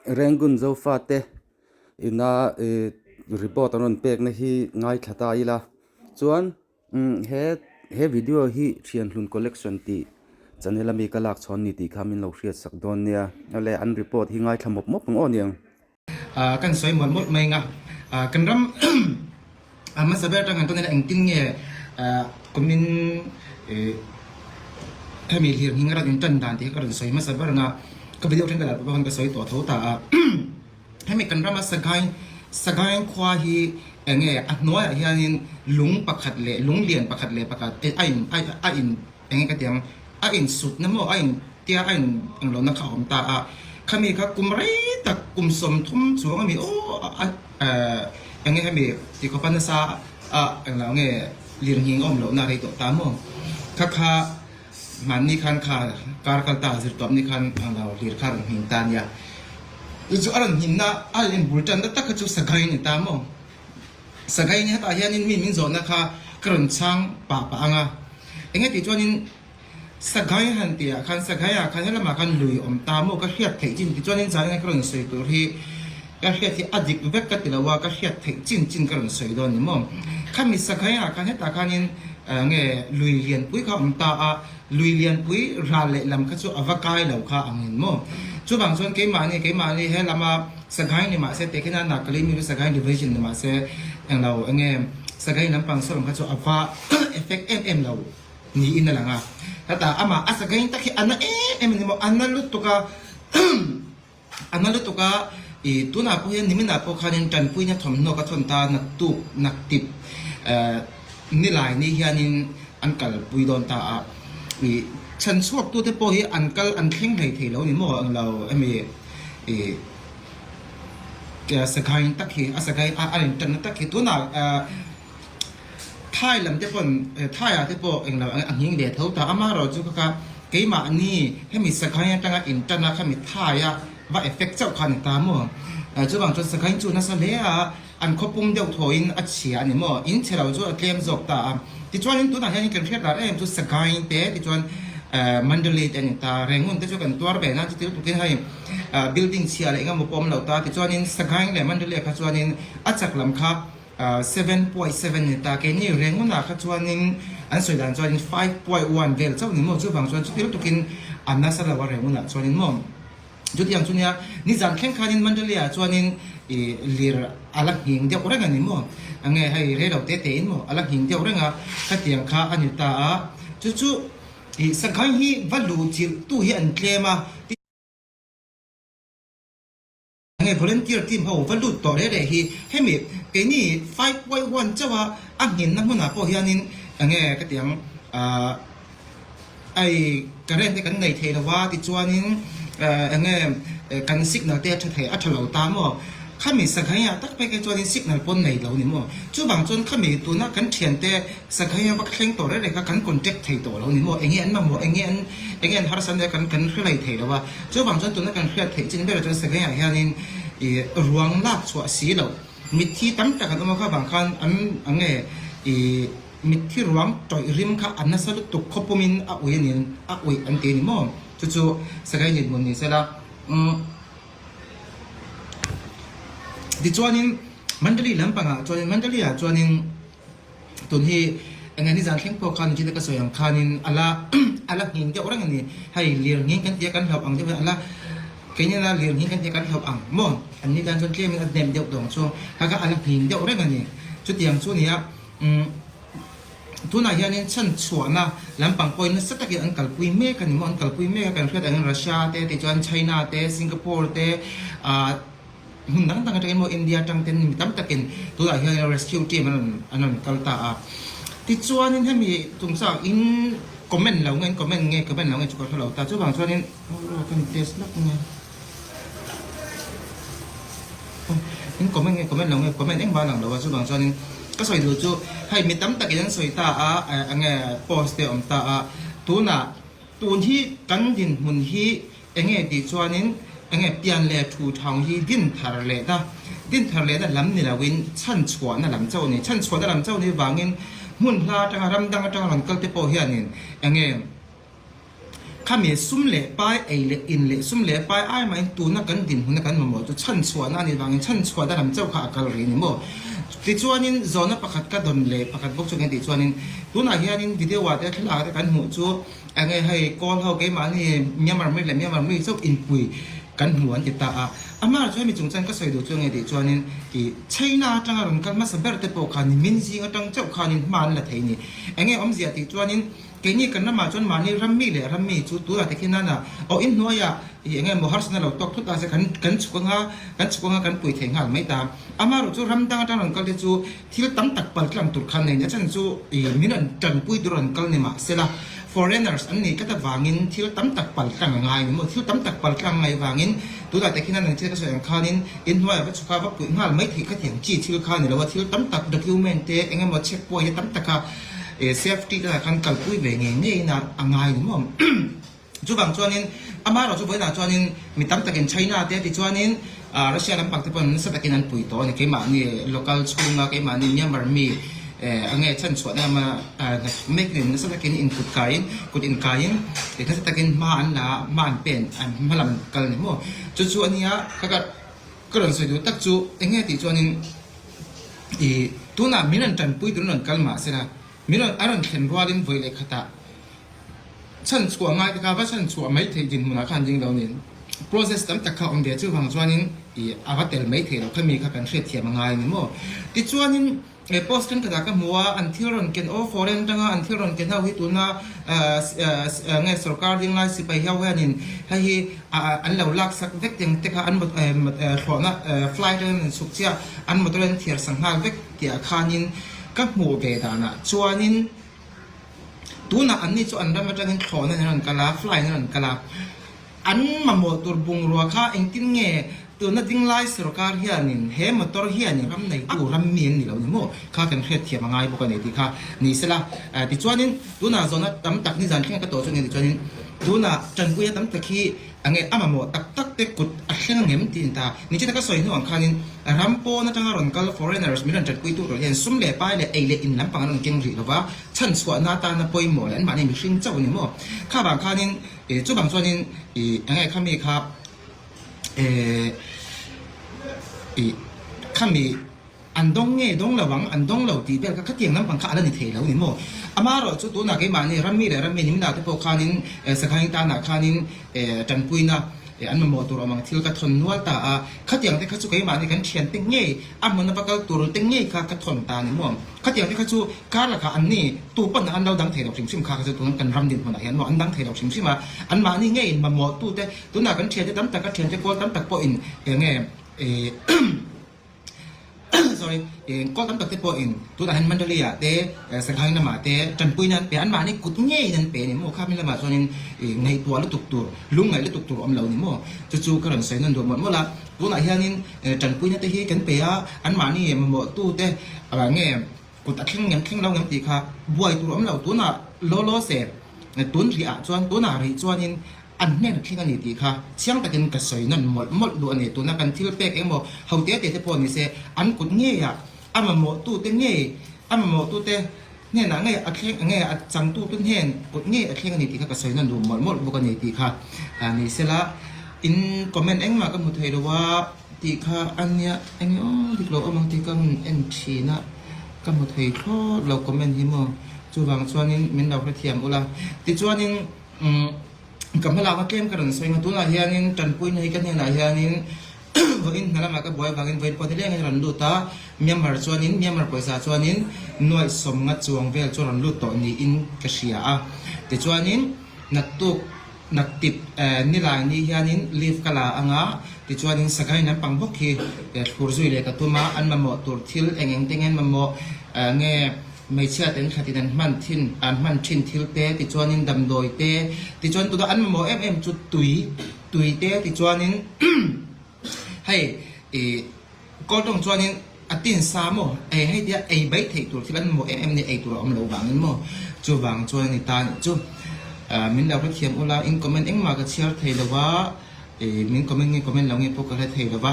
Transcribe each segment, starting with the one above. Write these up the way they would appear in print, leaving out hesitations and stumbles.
Rangoon Zofate ina ih report an rawn pekna hi ngaithla ta ila chuan he he video hi Thianhlun collection tih channel ami ka lak chhawn ni tih kha min lo hriat sak dawn nia awle an report hi ngaithla mawp mawp ang aw niang. Kan sawi mawlh mawlh mai anga kan ram hmasa ber atang han tawn ila engtin nge kumin hemi hlir hming a rawn intan dan tih hi ka rawn sawi hmasa ber anga ka video thenkhat ah pawh khan ka sawi tawh tho ta a. Hemi kan rama Sagaing Sagaing khua hi eng nge a hnuaiah hianin lung pakhat leh lung lian pakhat leh pakhat a in a in eng nge ka ti ang a in sutna maw a in tia a in eng lohna kha a awm ta a khami kha kum rei tak kum 30 chuang ami aw a eng nge hemi ti khawpa nasa a eng lo nge lirnghing a awm lohna a rei tawh ta maw kha kha Hmanni khan kha kar kal ta zir tawp ni khan ang lo hlir kha a rawn hmin ta nia. Chu chu a rawn hminna a rawn inbul tanna tak kha chu Sagai a ni ta maw? Sagai ni hetah hianin mi min zawhna kha ka rawn chhang pah pah ang a. Enge tih chuanin Sagai han tihah khan Sagai ah khan helamah khan lui awm ta maw ka hriat theih chin tichuanin zan ka rawn sawi tur hi Ka hriat hi a dik vek ka ti lo a, ka hriat theih chin chin ka rawn sawi dawn ni maw? Khami Sakhai ah khan hetah khanin nge lui lianpui kha a awm ta a, lui lianpui ral leh lam kha chu a va kai lo kha ang in maw? Chuvang chuan keimahni keimahni he lama Sakhai ni mahse teh khin a Nakalei mi chu Sakhai division ni mahse englo enge Sakhai lampang saw lam kha chu a va effect em em lo niin a lang a. Hetah amah a Sakhai tak hi a na em em a ni maw? A na lutuk a. A na lutuk a, i tunah pawh hian niminah pawh khanin tanpuina thawmhnaw ka thawn ta naktuk naktip nilai ni hianin an kalpui dawn ta a, i chhan chhuak tute pawh hi an kal an thleng hlei thei lo ni maw ang lo hemi i Sagaing tak hi a Sagaing a intanna tak hi tunah Thai lam te pawn Thai ah te pawh englo a nghing ve tho ta amaherawh chu kha kha keimahni hemi Sagaing atanga in tan a khami Thai a va effect chauh kha a ni ta maw? Chuvang chuan Sagaing chu nasa hle a an khawpum deuh thawiin a chhia a ni maw? In chhe lo chu a tlem zawk ta a tichuanin tunah hian kan hriat lar em chu Sagaing te tichuan Mandalay te a ni ta Rangoon te chu kan tuar ve nan chuti lutukin hei building chhia leh engemaw pawh a awm lo ta tichuanin Sagaing leh Mandalay kha chuanin a chak lam kha 7.7 ni ta keini Rangoon-ah kha chuanin an sawi dan chuanin 5.1 vel chauh ni maw chuvang chuan chuti lutukin a nasa lo a Rangoon-ah chuanin maw chutiang chu nia nizan thleng khanin Mandalay-ah chuanin ih lir a la nghing deuh reng a ni maw enge hei rei lo te tein maw a la nghing deuh reng a khatiang kha a ni ta a chu chu ih Sagaing hi va luh chilh tu hi an tlem a. Nge volunteer team ho va lut tawh reh reh hi hemi keini 5.1 chauh a a nghenna hmunah pawh hianin enge ka ti ang ahh ai current te kan nei thei lo a tichuanin enge kan signal te a tha thei a tha lo ta maw khami Sagaing ah tak phei kha chuanin signal pawn nei lo ni maw chuvang chuan khami tuna kan thiante Sagaing a va thleng tawh reh reh kha kan contact thei tawh lo ni maw enge an mamawh enge an enge an harsatna kan kan hre lei thei lo a. Chuvang chuan tuna kan hriat theih chin berah chuan Sagaing-ah hianin ih ruang lak chhuah si loh mitthi tam tak an awm a kha vang khan an ang nge ih mitthi ruang tawih rim kha a nasa lutuk khawpumin a ui a ni a uih an ti a ni maw chu chu Sagaing dinhmun ni sela umm tichuanin Mandalay lampangah chuanin Mandalay-ah chuanin. Tun hi eng nge nizan thleng pawh khan Gina ka sawi ang khanin a la a la nghing deuh reng a ni. Hei lir nghing kan tia kan hlauh ang deuh hian a la keini la lir nghing kan tia kan hlauh ang maw? An ni tan chuan tlemin a hnem deuh tawng chu kha kha a la nghing deuh reng a ni. Chutiang chu nia umm tunah hianin chhan chhuahna lampang pawhin nasa takin an kalpui mek a ni maw? An kalpui mek a kan hriat angin Russia te tichuan China te Singapore te ah Hmun dang dang atangin maw India atang ten mi tam takin tunah hian rescue team an rawn an rawn kal ta a. Tichuanin hemi chungchang in comment lo nge in comment nge comment lo nge chu ka hre lo ta. Chuvang chuanin aw ka in test lawk nge in comment nge comment lo nge comment engmah a lang lo a chuvang chuanin ka sawi duh chu hei mi tam takin an sawi ta a enge post te a awm ta a tunah tun hi kan dinhmun hi Enge tih chuanin enge pian leh thu thang hi din thar lehna, din thar lehna lam ni loin chhan chhuahna lam chauh a ni. Chhan chhuahna lam chauh ni vangin hmun hla atanga ram dang atanga rawn kal te pawh hianin enge Khami sum leh pai ei leh in leh sum leh pai ai mahin tuna kan dinhmuna kan mamawh chu chhanchhuahna a nih vangin chhanchhuahna lam chauh kha a kal rih a ni maw? Tichuanin zawhna pakhat ka dawn leh pakhat bawk chu kan tih chuanin tunah hianin video ah te thlalak ah te kan hmuh chu enge hei kawl ho keimahni Myanmar mi leh Myanmar mi chauh inpui kan hmu an ti ta a. Amah chuan mi chungchang ka sawi duh chu enge tih chuanin ih China atanga rawn kal hmasa ber te pawh khan min zing atang chauh khanin hma an la thei a ni. Enge awmzia tih chuanin Keini kan ramah chuan mahni rammi leh rammi chu tunah te khian a aw in hnuaiah ih eng emaw harsatna lo tawk thut a se kan kan chhuk anga kan chhuk anga kan pui thei nghal mai ta. Amaherawh chu ram dang atang rawn kal te chu thil tam tak pal tlang tur khan nei a chhan chu ih min rawn tanpui tur rawn kal ni mah sela foreigners an nih tlat avangin thil tam tak pal tlang a ngai a ni maw thil tam tak pal tlang a ngaih avangin tunah te khian an thil ka sawi ang khanin in hnuaiah va chhuk a va puih nghal mai theih khatiang chi thil kha a ni lo a thil tam tak document te eng emaw check point te tam taka Eh safety te lah khan kalpui ve ngei ngei in a ngai ni maw? Chuvang chuanin amaherawh chu vawiinah chuanin mi tam takin China te tichuanin Russia lampang te pawhin nasa takin an pui tawh a ni. Keimahni local chhunga keimahni Myanmar mi enge chhanchhuahna lama hnathawk mek nen nasa takin inkut kaiin kut inkaiin nasa takin hma an la a, hma an pen an hma lam an kal a ni maw? Chu chu a nia ka ka rawn sawi duh tak chu enge tih chuanin I tunah min rawn tanpui tur rawn kal mah sela, min rawn a rawn thlen rualin vawi leh khatah chhan chhuah ngai te kha va chhan chhuah mai theih dinhmunah khan ding lo niin process tam tak kha a awm ve a, chuvang chuanin i a va tel mai theih loh kha mi kha kan hriatthiam a ngai a ni maw? Tichuanin he post thenkhatah ka hmu a, an thil rawn ken aw foreign atanga an thil rawn ken ho hi tuna nge sorkar ding lai sipai ho hianin hei hi an lo laksak vek teng te kha an thlawhna flight atangin an chhuk chiah. An motor an thiar sang nghal vek tih ah khanin ka hmuh ve danah chuanin tunah anni chu an ram atangin thlawhna in an rawn kal a, fly in an rawn kal a, an mamawh tur bungrua kha engtin nge tuna dinglai sorkar hianin he motor hianin ram neitu ram mi an ni lo ni maw kha kan hriatthiam a ngai bawk a ni tih kha ni sela. Tichuanin tunah zawhna tam tak nizan thleng ka tawh chu a ni tichuanin tunah tanpuia tam tak hi A nge a mamawh tak tak te kut a thleng angem tih a ni ta. Nichina ka sawi hnu ang khanin ram pawn atanga rawn kal foreigners min rawn tanpui tur hian sum leh pai leh ei leh in lampang an rawn keng rih lova, chhan chhuahna atana pawimawh leh anmahni mihring chauh a ni maw? Kha vang khanin ih chuvang chuanin ih eng nge khami kha eh ih khami An dawng nge dawng lo ang, an dawng lo tih vel kha khatiang lampang kha a la ni thei lo ni maw? Amaherawh chu tunah keimahni rammi leh rammi nimna te pawh khanin Sakhain tanah khanin tanpuina an mamawh tur awm ang thil ka thawn nual ta a, khatiang te kha chu keimahni kan thian te ngei a hmun a va kal tur te ngei kha ka thawn ta ni maw? Khatiang te kha chu kar lakah an ni tu pawn an lo dang thei lo hrim hrim kha kha chu tuna kan ram dinhmunah hian maw an dang thei lo hrim hrim a, anmahni ngeiin mamawh tute tunah kan thiante tam tak a thiante kawl tam tak pawhin enge Sorry, kawl tam tak te pawhin tunah hian Mandalay ah te Sagaing lamah te tanpuina an pe a, anmahni kut ngeiin an pe a ni maw? Khami lamah chuanin ngaihtuah lutuk tur, lungngaih lutuk tur a awm lo a ni maw? Chu chu ka rawn sawi nawn duh mawlh mawlh a, tunah hianin tanpuina te hi kan pe a, anmahni mamawhtu te nge kut a thleng ngem thleng lo ngem tih kha buai tur a awm lo, tunah law law se tun rih ah chuan tunah rih chuanin An hnen a thleng a ni tih kha chiang takin ka sawi nawn mawlh mawlh duh a ni. Tuna kan thil pek engmaw ho te te te pawh ni se, an kut ngeiah a mamawhtute ngei, a mamawhtute hnenah ngei a thleng nge a changtute hnen kut ngei a thleng a ni tih kha ka sawi nawn duh mawlh mawlh bawk a ni tih kha ni sela. In comment engmah ka hmu thei lo a tih kha a nia eng aw dik lo awm ang tih ka rawn en thin a, ka hmu thei thlawt lo comment hi maw chuvang chuanin min lo hrethiam ula. Tichuanin. Umm ka hmalakna tlem ka rawn sawi ang a, tunah hianin tanpuina hi ka hnenah hianin vawiin hna lamah ka buai avangin vawiin pawh nileng in a rawn lut a, Myanmar chuanin Myanmar pawisa chuanin nuaih sawmnga chuang vel chu a rawn lut tawh niin ka hria a, tichuanin naktuk naktip eh nilai ni hianin leave ka la ang a, tichuanin Sagaing lampang bawk hi thlur zui leh ka tum a, an mamawh tur thil eng eng te nge an mamawh nge. Hmeichhia ten khatin an hman thin, an hman thin thil te, tichuanin damdawi te, tichuan tunah an mamawh em em chu tui, tui te tichuanin hei ih kawl tawng chuanin a tin sa maw ei hei tia ei bai theih tur thil an mamawh em em ni ei tur a awm lo vangin maw chuvang chuan a ni ta anih chu. Min lo hrethiam ula in comment engmah ka chhiar thei lo va, ih min comment nge comment lo nge pawh ka hre thei lo va,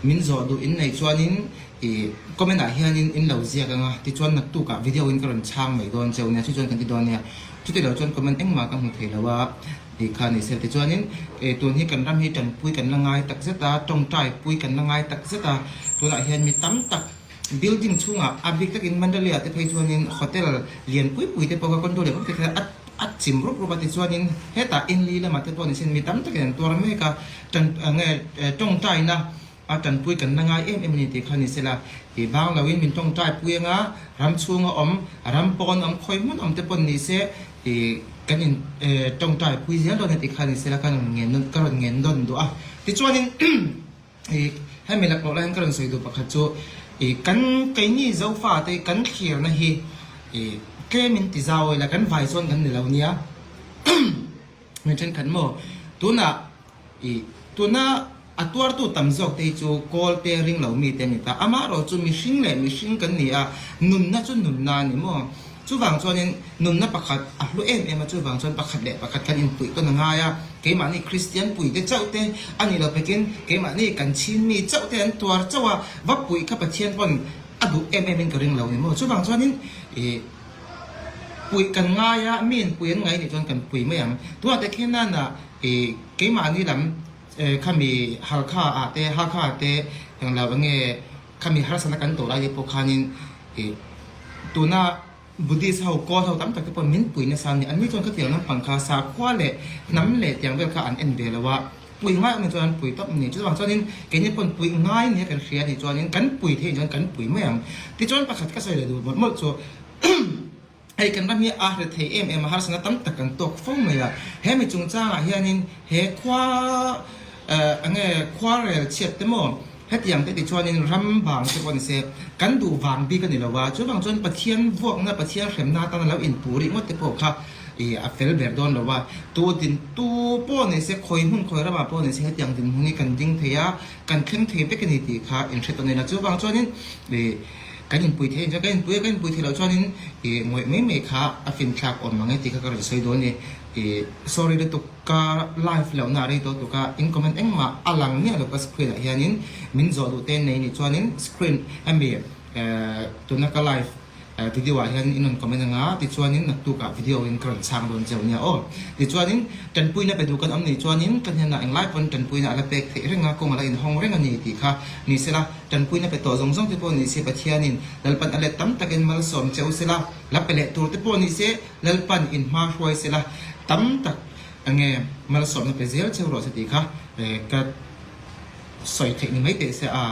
min zawh duh in nei chuanin I comment ah hianin in lo ziak anga tichuan naktuk ah video in ka rawn chhang mai dawn cheu nia chu chuan kan ti dawn nia chuti lo chuan comment engmah ka hmu thei lo a. Tih kha a ni se. Tichuanin tun hi kan ram hi tanpui kan la ngai tak zet a, tawngtai pui kan la ngai tak zet a. Tunah hian mi tam tak building chhungah a bik takin Mandalay ah te phei chuanin hotel lian pui pui te pawh kha condo lian pui pui te kha a a chim rup rup a. Tichuanin hetah Inli lamah te pawh ni sin mi tam takin an tuar mek a, tan nge tawngtaina A tanpui kan la ngai em em a ni tih kha ni sela, tih vang loin min tawngtai pui anga ram chhunga awm, ram pawn awm, khawi hmun awm te pawn ni se tih kan in tawngtai pui zel dawn a tih kha ni sela ka rawn ngen nawn ka rawn ngen nawn duh a. Tichuanin ih hemi laklawh lai hian ka rawn sawi duh pakhat chu ih kan keini Zofa te kan thlirna hi ih tlem in ti zau ila kan vai chuan kan ni lo nia. Hmel thenkhat maw? Tunah i tuna a tuartu tam zawk te hi chu kawl te ring lo mi te a ni ta. Amaherawh chu mihring leh mihring kan ni a, nunna chu nunna a ni maw? Chuvang chuanin nunna pakhat a hlu em em a, chuvang chuan pakhat leh pakhat kan inpuih tawn a ngai a. Keimahni Kristian puite chauh te a nih loh pekin keimahni kan chhin mi chauh te an tuar chauh a, va puih kha Pathian pawn a duh em em in ka ring lo ni maw? Chuvang chuanin i. Puih kan ngai a, mi in pui an ngai nih chuan kan pui mai ang. Tunah te khian nana ih keimahni lam khami Halkha ah te Hakha ah te englo enge khami harsatna kan tawh lai te pawh khanin ih tuna Buddhist ho Kawl ho tam tak te pawh min pui nasa a ni. Anni chuan khatiang lampang kha sakhua leh hnam leh tiang vel kha an en ve lo a, pui ngai awm nih chuan an pui tawp a ni. Chuvang chuanin keini pawn pui ngai nia kan hria nih chuanin kan pui theih chuan kan pui mai ang. Tichuan pakhat ka sawi leh duh mawlh mawlh chu. Hei kan ram hi a hre thei em em a, harsatna tam tak kan tawk fo mai a. He mi chungchangah hianin he khua enge khuarel chhiat te maw hetiang te tichuanin ram vang te pawh ni se kan duh vang bik a ni lo a, chuvang chuan Pathian vuakna, Pathian hremna atana lo inpuh rih ngawt te pawh kha a fel ber dawn lo a. Tu din tu pawh ni se khawi hmun khawi ramah pawh ni se hetiang dinhmun hi kan ding thei a, kan thleng thei vek a ni tih kha inhre tawn ila. Chuvang chuanin Kan inpui thei chuan kan inpui a, kan inpui theih loh chuanin ih ngawih mai mai kha a finthlak awm ang e tih kha ka rawn sawi dawn a ni. Ih sorry lutuk ka live lohna a rei tawh tuk a, in comment engmah a lang miah lo ka screen ah hianin min zawh duh te nei nih chuanin screen hemi eh tuna ka live video ah hian in rawn comment anga tichuanin naktuk ah video in ka rawn chhang dawn cheu nia aw. Tichuanin tanpuina pe duh kan awm nih chuanin ka hnenah englai pawn tanpuina a la pek theih reng a, kawng a la inhawng reng a ni tih kha ni sela. Tanpuina pe tawh zawng zawng te pawh ni se Pathianin Lalpan a let tam takin malsawm che u sela, la pe leh tur te pawh ni se Lalpan in hma hruai sela tam tak enge malsawmna pe zel cheu rawh se tih kha ka sawi theih ni mai teh se a.